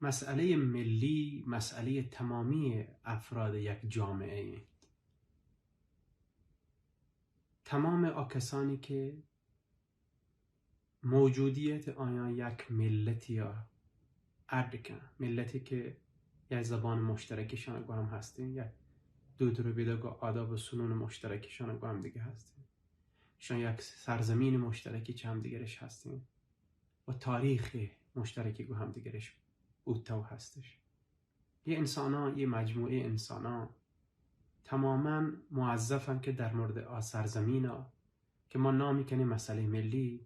مسئلهٔ ملی مسئلهٔ تمامی افراد یک جامعه انت. تمام آ کسانی که موجودیت آیان یک ملتی یا اڈ کن، ملتی که یک زبان مشترکشان گو هم هستین، یک دود و ربیدگ و آداب و سنون مشترکشان گو هم دیگه هستین، شان یک سرزمین مشترکی چه هم دیگرش هستین و تاریخ مشترکی گو هم دیگرش بوته و هستش. یه انسانا، یه مجموعهٔ انسانا تماماً موظفن که در مورد آ سرزمینا که ما نامی کنیم مسئلهٔ ملی،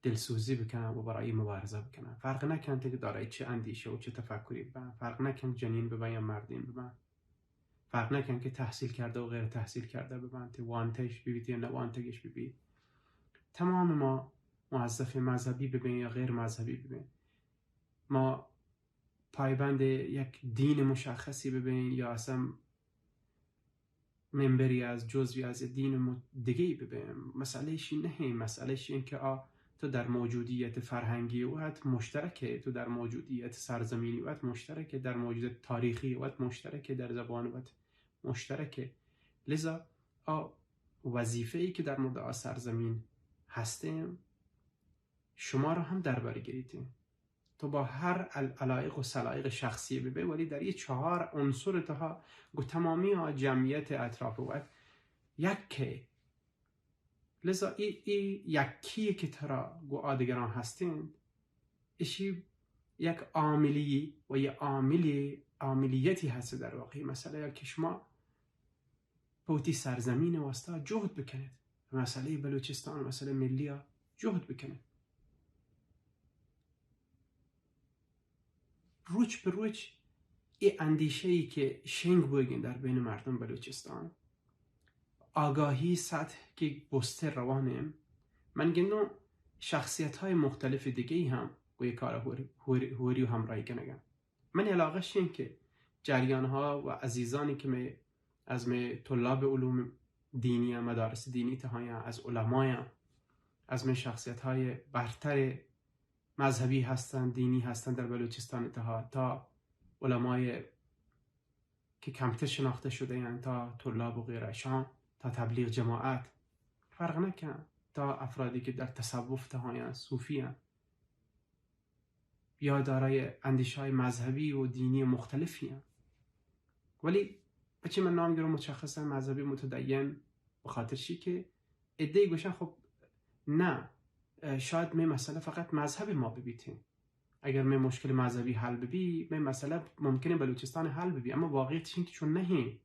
دلسوزی بکنن و برای مبارزه بکنن. فرق نکنت که دارای چه اندیشه و چه تفکری ببن، فرق نکنت جنین ببن یا مردین ببن، فرق نکنت که تحصیل کرده و غیر تحصیل کرده ببن، تی وانتهش ببیت یا نوانتگش ببیت. تمام ما موظف مذهبی ببین یا غیر مذهبی ببین، ما پایبند یک دین مشخصی ببین یا اصلاً ممبری از، جزوی از دین م-، دیگه‌ای ببین، مسئله‌شی نه. مسئله‌شی این که آ تو در موجودیت فرهنگی وت مشترکه، تو در موجودیت سرزمینی وت مشترکه، در موجودیت تاریخی وت مشترکه، در زبان وت مشترکه. لذا آ وظیفه‌ای که در مورد آ سرزمین هستیم، شما را هم در بر گریتین. تو با هر ال-، علایق و سلایق شخصی ببی، ولی در یه چهار عنصر تها گو تمامی آ جمعیت اطراف وت یکه. لذا ای، ای یکی که ترا گو آدگران هستین، اشی یک عاملی و یه عاملی، عاملیتی هست در واقع. مسئله که شما پہ وتی سرزمین ءِ واستا جہد بکنت، مسئلہ بلوچستان، مسئلہ ملی ءَ جہد بکنت. روچ پہ روچ اے اندیشہ ای کہ شنگ بوگیں در بین مردم بلوچستان، آگاہی سطح کہ بستر روان انت، من گندوں شخصیت های مختلف دیگه ای ہم گوں اے کار ءَ ہور-، ہور-، ہوری و ہمراہی کنگ ءَ انت. من علاقه شین که جریان ها و عزیزانی که می از می طلاب علوم دینی ها، مدارس دینی تهایان، از علمایان، از می شخصیت های برتر مذهبی هستند، دینی هستند در بلوچستان تها، تا علمای که کمتر شناخته شده یعنی تا طلاب و غیره شان، تا تبلیغ جماعت، فرق نکن، تا افرادی که در تصوف تهایان، صوفی هن، یا دارای اندیشه‌های مذهبی و دینی مختلفی هن. ولی پچی من نام گرم مشخص مذهبی متدین؟ بخاطر چی که عده‌ای گوشن خب نه، اه، شاید می مسئله فقط مذهب ما ببیتین. اگر می مشکل مذهبی حل ببی، می مسئله ممکنه بلوچستان حل ببی، اما واقعیت این که چون نهین.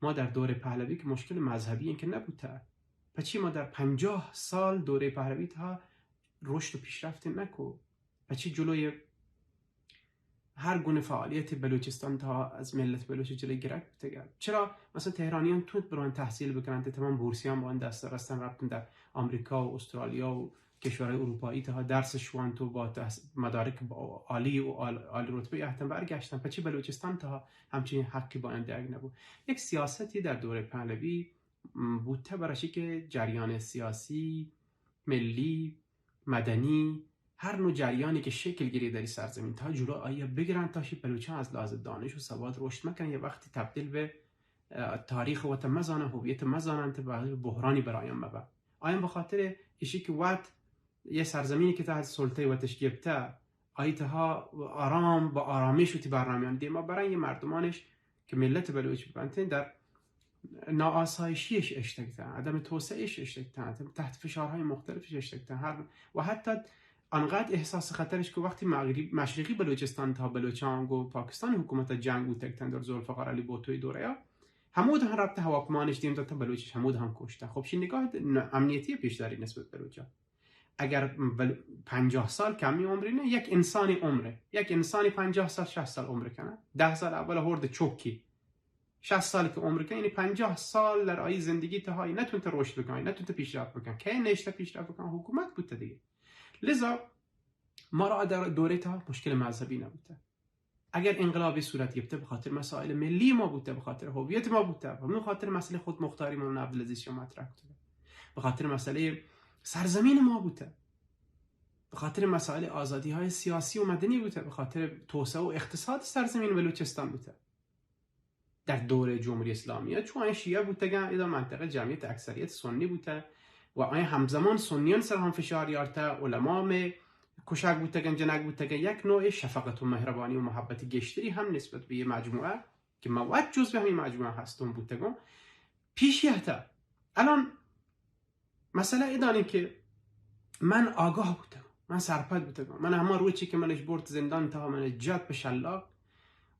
ما در دور پهلوی که مشکل مذهبی این که نبوته. پچی ما در پنجاه سال دوره پهلوی تها رشد و پیشرفت نکو؟ پچی جلوی هر گونه فعالیت بلوچستان تها از ملت بلوچ جلوی گرگ بوتگه؟ چرا مثلا تهرانیان توت بران تحصیل بکنن، تمام بورسیان بان دست رستن رفتن در آمریکا و استرالیا و کشورهای اروپایی تها درس شوانت و با تحص-، مدارک با-، عالی و عال-، عالی رتبه احتم برگشتن؟ پچی بلوچستان تها همچین حقی با آیان دیگ نبو؟ یک سیاستی در دور پهلوی، م، بوته برای چی که جریان سیاسی، ملی، مدنی، هر نوع جریانی که شکل گیری در این سرزمین تها جلو آیا بگرن تا شی بلوچان از لحاظ دانش و سواد رشد مکنن یا وقتی تبدیل به، اه، تاریخ وطن مزانن، هویت مزانن، تا به بحرانی برایان مبه. آیان به خاطر ایشی که وت یه سرزمینی که تحت سلطهٔ وتش گپته، آئی تها آرام، با آرامش وتی برنامه‌ان دیما برن، یه مردمانش که ملت بلوچ ببنتین در ناآسایشیش اشتگتن، عدم توسعه‌اش اشتگتن، تحت فشارهای مختلفش اشتگتن، هر، و حتی انقدر احساس خطرش که وقتی مغرب، مشرقی بلوچستان تها بلوچان گو پاکستان حکومت جنگ بوتگتن در ذوالفقار علی بوتوی دوره یا، همود هم ربط هواپیمانش دیم داد تا بلوچش همود هم کشتن. خب شی نگاه د-، ن-، امنیتی پیش داری نسبت بلوچان. اگر بل-، پنجاه سال کمی عمری نه، یک انسانی عمره. یک انسانی پنجاه سال، شصت سال عمر کنه. ده سال اول هورد چوکی. شصت سال که عمر کنه، یعنی پنجاه سال در آئی زندگی تهایی نتونته رشد بکنه، نتونته پیشرفت بکنه. که نشته پیشرفت بکنه، حکومت بوته دیگه. لذا ما را در دوره تا مشکل مذهبی نبوته. اگر انقلابی صورت گرفته، به خاطر مسائل ملی ما بوته، به خاطر هویت ما بوته، به خاطر مسئله خود مختاری مولانا عبدالعزیز شاه مطرح کرده، به خاطر مسئله سرزمین ما بوته. به خاطر مسائل آزادی‌های سیاسی و مدنی بوته، به خاطر توسعه و اقتصاد سرزمین بلوچستان بوته. در دور جمهوری اسلامی ها چون شیعه بوتگن، ادا منطقه جمعیت اکثریت سنی بوته و آیا همزمان سنیان سر هم فشار یارته، علما می کشک بوتگن، جنگ بوتگن، یک نوع شفقت و مهربانی و محبت گشتری هم نسبت به یه مجموعه که من وت جزو همین مجموعه هستم بوتگم پیش یهته. الان مسئله ادانه که من آگاه بوتم، من سرپد بوتم، من همان روچی که منش برد زندان تا منش جد به شلاق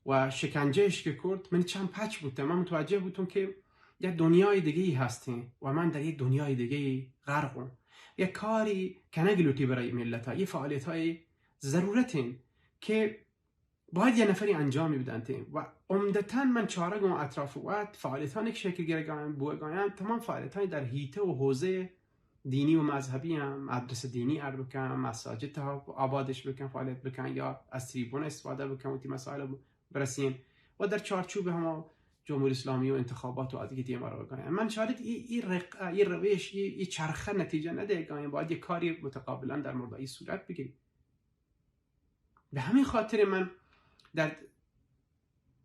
و شکنجهش که کرد، من چند پچ بوتم، من متوجه بوتم که یک دنیای دیگه ای هستیم و من در یک دنیای دیگه ای غرقم. یک کاری کنگ لوٹی برای ملت ها، یه فعالیت های ضرورتین که باید یه نفری انجامی بدنت و عمدتاً من چارگ اون اطراف وت فعالیتانی که شکل گرگاین بوگاین، تمام فعالیتانی در حیطه و حوزه دینی و مذهبی هم، مدرسه دینی ار بکن، مساجد ها آبادش بکن، فعالیت بکن یا از تریبون استفاده بکن و تی مسائل برسین و در چارچوب هما جمهوری اسلامی و انتخابات و آدگه دیگه مرا بگاین. من چارت ای، ای رق-، ای روش، ای، ای چرخه نتیجه نده گاین، باید یه کاری متقابلاً در مورد ای صورت بگیری. به همین خاطر من در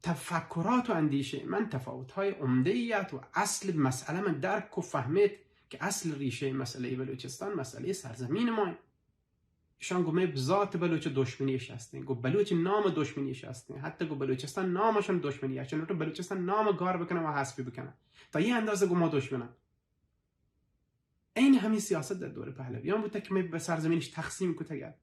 تفکرات و اندیشه من تفاوت‌های عمده‌ای ات و اصل مسئله من درک و فهمت که اصل ریشه مسئلهٔ بلوچستان مسئلهٔ سرزمین ما. ایشان گو می ذات بلوچ دشمنیش هستین، گو بلوچ نام دشمنیش هستین، حتی گو بلوچستان نامشان دشمنی هستین، تو بلوچستان نام گار بکنه و حذفی بکنه، تا یه اندازه گو ما دشمنن. عین همین سیاست در دور پهلویان بوته که می به سرزمینش تقسیم کتگت،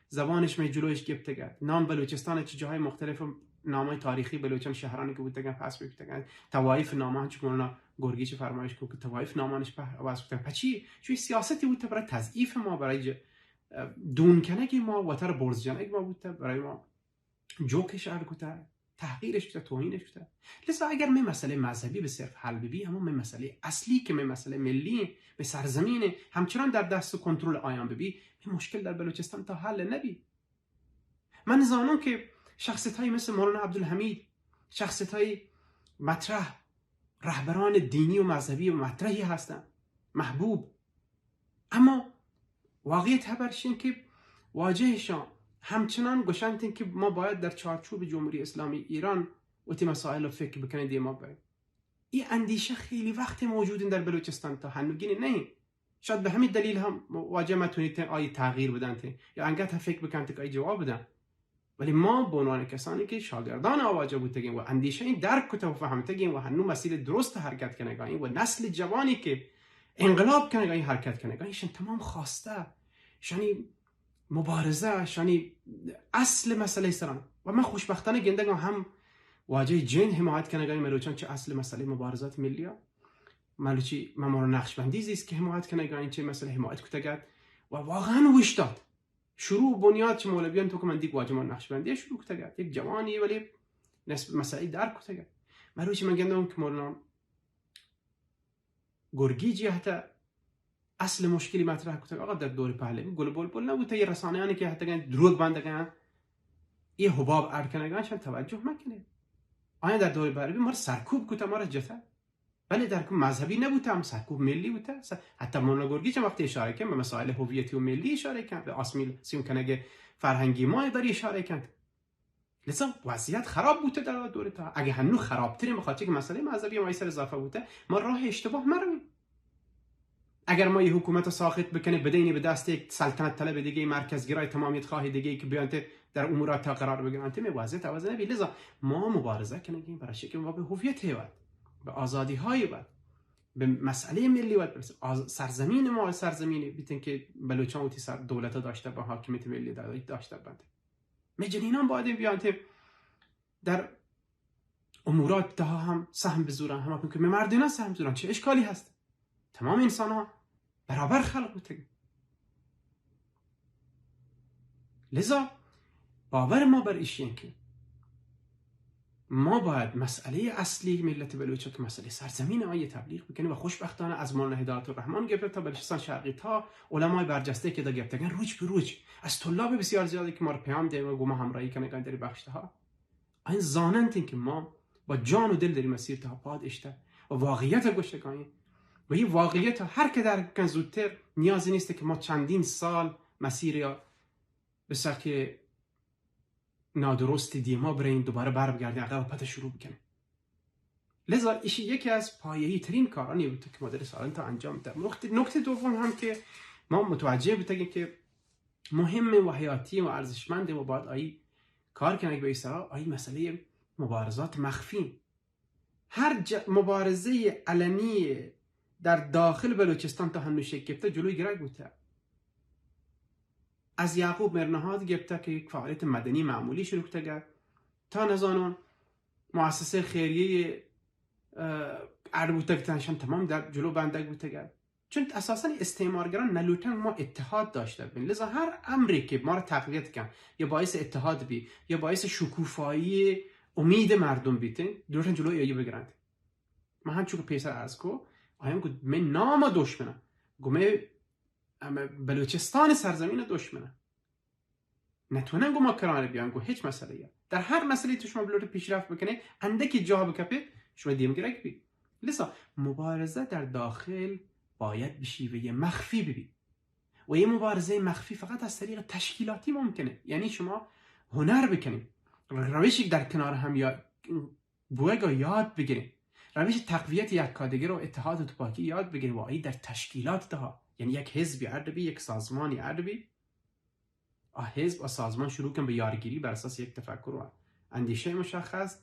زبانش می جلویش گپتگت، نام بلوچستان چه جاهای مختلف نامای تاریخی بلوچان شهرانی که بوتگن پس بکتگن، توایف نامان چه مولانا گرگی چه فرمایش کو که توایف نامانش په عوض کتگن. پچی؟ چون سیاستی بوته برای تضعیف ما، برای ج-، دون کنگ ما، وتر برز جنگ ما بوته، برای ما جوکش ار کته، تحقیرش کته، توهینش کته. لذا اگر می مسئله مذهبی به صرف حل ببی، اما می مسئله اصلی که می مسئله ملی، می سرزمین همچنان در دست و کنترل آیان ببی، می مشکل در بلوچستان تا حل نبی. من زانم که شخصیت‌هایی مثل مولانا عبدالحمید، شخصیت‌های مطرح، رهبران دینی و مذهبی و مطرحی هستند، محبوب. اما واقعیت خبر شین که واجهشان همچنان گوشنتین که ما باید در چارچوب جمهوری اسلامی ایران و تی مسائل رو فکر بکنیم، دیما بریم. این اندیشه خیلی وقت موجودین در بلوچستان تا هنوگین نه. شاید به همین دلیل هم واجه متونیت آی تغییر بدنت یا انگت هم فکر بکنت که آی جواب بدن. ولی ما به عنوان کسانی که شاگردان آواجه بوتگیم و اندیشه این درک کته و فهمتگیم و هنو مسیر درست حرکت کنگاییم و نسل جوانی که انقلاب کنگاییم حرکت کنگاییم، شن تمام خواسته، شنی مبارزه، شنی اصل مسئله سران. و من خوشبختانه گندگم هم واجه جند حمایت کنگاییم مروچان چه اصل مسئله مبارزات ملی ها. مروچی ممار نقشبندی زیست که حمایت کنگاییم چه مسئله حمایت کتگت و واقعاً وشتات. شروع بنیاد چه مولویان تو که من دیگ واجه ما نقشبندی شروع کتگت، یک جوانی ولی نسب مسئله درک کتگت. مروچی من گندم که مولانا گرگی جهت اصل مشکلی مطرح کتگ. آقا در دور پهلوی گل بلبل نبوته، یه رسانه‌انی که حتی دروگ بندگن، یه حباب اڑ کنگان شان توجه مکنه. آیا در دور پهلوی ما را سرکوب کته، ما را جته؟ بله، در کو مذهبی نبوته، هم سرکوب ملی بوته. س-، حتی مولانا گرگی چه وقتی اشاره کن به مسائل هویتی و ملی اشاره کن، به آسیمیلاسیون کنگ فرهنگی ما بری اشاره کن. لذا وضعیت خراب بوته در دور تا. اگه هنو خرابترین، بخاطر که مسئله مذهبی ما سر اضافه بوته، ما راه اشتباه مرویم. اگر ما یه حکومت ساخت بکنه، بدینی به دست یک سلطنت طلب دیگه، مرکزگرای تمامیت خواهی دیگه که بیانت در امورات تا قرار بگیرن، می وضعیت عوض نبی. لذا ما مبارزه کنگیم برای شکل ما به هویت هیوت، به آزادی های وت، به مسئله ملی وت برسیم. آز-، سرزمین ما سرزمینی بیتن که بلوچان و تی سر دولت داشته به حاکمیت ملی دا-، داشته بند. می جنینان باید بیانت در امورات تها هم سهم بزورن، هم که می مردینان سهم بزورن، چه اشکالی هست؟ تمام انسان ها برابر خلق بوتگ. لذا باور ما بر ایشی که ما باید مسئله اصلی ملت بلوچ که مسئله سرزمین آیه تبلیغ بکنیم و خوشبختانه از مولانا هدایت الرحمن گرفته تا بلوچستان شرقی تا علمای برجسته که دا گرفتگن، روچ به روچ از طلاب بسیار زیادی که ما رو پیام دیم و گو ما همراهی کنگان در بخش ها. این زاننت که ما با جان و دل در این مسیر تا پاد اشته و واقعیت گوشتگاییم و این واقعیت هر که درک کن زودتر، نیازی نیست که ما چندین سال مسیر یا بسا که نادرستی دیما برین، دوباره بر بگردین، عقب پته شروع بکنین. لذا ایشی یکی از پایه‌ای ترین کارانی بوده که ما در سالان تا انجام بده. نکته، نکته دوم هم که ما متوجه بوده که مهم و حیاتی و ارزشمند و باید آیی کار کنگ به سرا، آیی مسئله مبارزات مخفی. هر ج-، مبارزهٔ علنی در داخل بلوچستان تا هنو شکل گپته جلوی گرگ بوته. از یعقوب مهرنهاد گپته که یک فعالیت مدنی معمولی شروع کتگه تا نزانم مؤسسهٔ خیریهٔ، اه، اڑ بوتگ تنشان تمام در جلو بندگ بوتگه. چون اساساً استعمارگران نلوٹن ما اتحاد داشته بین، لذا هر امری که ما را تقویت کن یا باعث اتحاد بی یا باعث شکوفایی امید مردم بیتین، لوٹن جلو ایو بگرند. من هم چون که پیسر عرض کو، آیان گو می نام دشمنه، گو می، اما بلوچستان سرزمین دشمنه. نتونن گو ما کرانه بیان، گو هیچ مسئله یا. در هر مسئله تو شما بلوٹه پیشرفت بکنه، اندکی جا بکپه، شما دیم گرگ بی. لذا مبارزه در داخل باید بشی و یه مخفی ببی. و یه مبارزهٔ مخفی فقط از طریق تشکیلاتی ممکنه. یعنی شما هنر بکنید، روشی در کنار هم یا بوگ و یاد بگیرین. روش تقویت یک کادگر و اتحاد و تپاکی یاد بگیرین و آیی در تشکیلات تها، یعنی یک حزبی اڈ بی، یک سازمانی اڈ بی، آ حزب، آ سازمان شروع کن به یارگیری بر اساس یک تفکر و اندیشهٔ مشخص،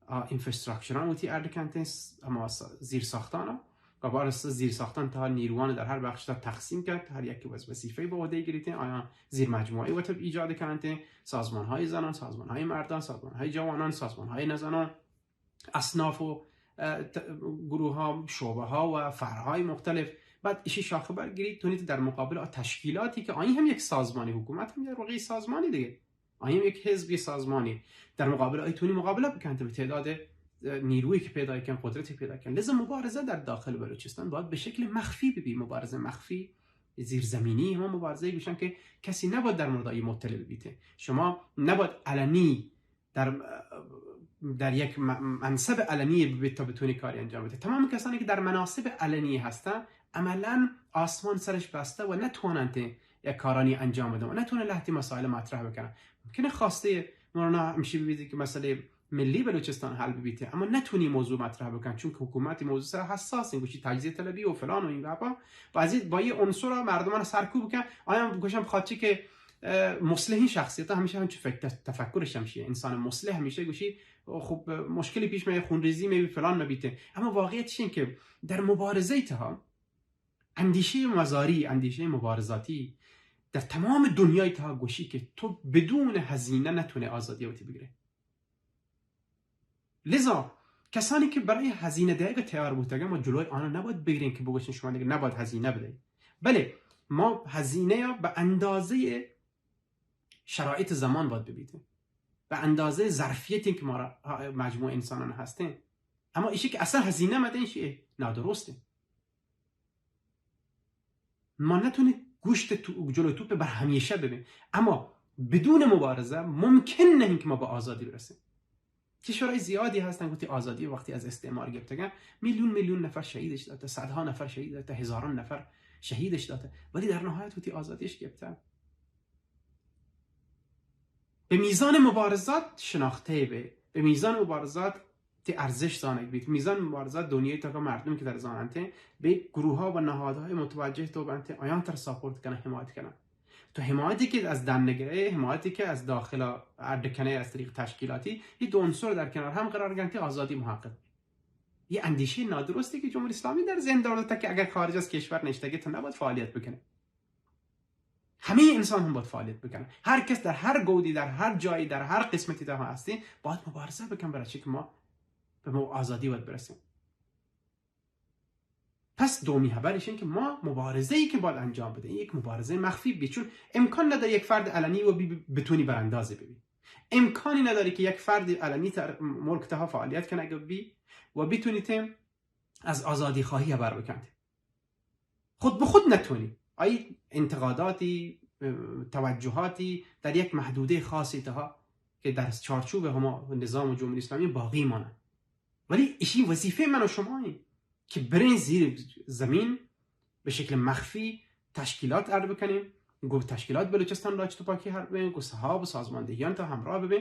آ انفراستراکچران وتی اڈ کنتین، س-، اما س-، زیر ساختانا، و بر اساس زیر ساختان تها نیروان در هر بخش تها تقسیم کرد، هر یکی وظ-، وظیفه‌ای به عهده گیریتین، آیان زیر مجموعه‌ای وتی ایجاد کنتین، سازمان‌های زنان، سازمان‌های مردان، سازمان‌های جوانان، سازمان‌های نزنان، اصناف و، اه، ت-، گروه ها، شعبه ها و فرع های مختلف. بعد ایشی شاخه برگیری تونید در مقابل آ تشکیلاتی که آیی هم یک سازمانی، حکومت هم یک واقعی سازمانی دیگه، آیی هم یک حزبی سازمانی، در مقابل آیی تونی مقابله بکنت به تعداد، اه، نیرویی که پیدا کن، قدرتی پیدا کن. لذا مبارزه در داخل بلوچستان باید به شکل مخفی ببی، مبارزه مخفی، زیرزمینی، هما مبارزه گوشن که کسی نباید در مورد آیی مطلع ببیته. شما نباید علنی در، در یک م-، منصب علنی ببیت تا بتونی کاری انجام بده. تمام کسانی که در مناصب علنی هستن، عملاً آسمان سرش بسته و نتوانند یک کارانی انجام بدن و نتونه لهتی مسائل مطرح بکنن. ممکنه خواسته مولانا همشی ببیت که مسئله ملی بلوچستان حل ببیت، اما نتونی موضوع مطرح بکن، چون که حکومت موضوع سر حساس این، گوشی تجزیه طلبی و فلان و این گپا. و از این با یه عنصر مردمان سرکوب بکن، آیا گوشم خاطی که اه، مصلحین شخصیت همیشه همچه فکر، تفکرش همیشه، انسان مصلح همیشه گوشی خب مشکلی پیش میه، خونریزی میبی، فلان میبیته. اما واقعیتش این که در مبارزه تها اندیشهٔ مزاری، اندیشهٔ مبارزاتی در تمام دنیای تها گوشی که تو بدون هزینه نتونه آزادی وتی بگیره. لذا کسانی که برای هزینه دهگ تیار بوتگن، ما جلوی آنها نباید بگیریم که بگوشن شما دیگه نباید هزینه بدهید. بله، ما هزینه یا به اندازهٔ شرایط زمان باید ببیتیم، به اندازهٔ ظرفیتی که ما را مجموع انسانان هستیم. اما ایشی که اصلاً هزینه مدن، ایشی نادرسته. ما نتونیم گوشت تو-، جلو توپ بر همیشه ببین، اما بدون مبارزه ممکن نه که ما به آزادی برسیم. کشورهای زیادی هستن که آزادی وقتی از استعمار گرفتگن، میلیون میلیون نفر شهیدش داده، صدها نفر شهید داده، هزاران نفر شهیدش داده، ولی در نهایت وتی آزادیش گرفتن. به میزان مبارزات شناخته به، به میزان مبارزات تی ارزش زانگ بیت، میزان مبارزات دنیای تکا مردم که در زاننته به گروه ها و نهادهای متوجه تو بنته، آیان تر ساپورت کنه، حمایت کنه. تو حمایتی که از دم نگره، حمایتی که از داخل اڈ کنه از طریق تشکیلاتی، این دو عنصر در کنار هم قرار گرنتی، آزادی محقق. یه اندیشه نادرستی که جمهوری اسلامی در ذهن دارد تا که اگر خارج از کشور نشتگی تو نباید فعالیت بکنه. همهٔ انسان هم باید فعالیت بکنه. هر کس در هر گودی، در هر جایی، در هر قسمتی تها هستی، باید مبارزه بکن برای چی که ما به مو-، آزادی باید برسیم. پس دومی خبرش این که ما مبارزه‌ای که باید انجام بدیم، یک مبارزهٔ مخفی بی، چون امکان نداره یک فرد علنی و بی، بی، بتونی براندازی ببی. امکانی نداره که یک فرد علنی تر ملک تها فعالیت کنه بی و بتونی ته از آزادی خواهی خبر بکنه. خود به خود نتونی. آیی انتقاداتی، اه، توجهاتی در یک محدوده خاصی تها که در چارچوب هما نظام جمهوری اسلامی باقی مانه. ولی ایشی وظیفهٔ من و شما این که برین زیر زمین به شکل مخفی تشکیلات اڈ بکنیم، گوں تشکیلات بلوچستان راج تپاکی حرب بیں، گوں صحاب و سازماندہیان تا ہمراہ ببیں۔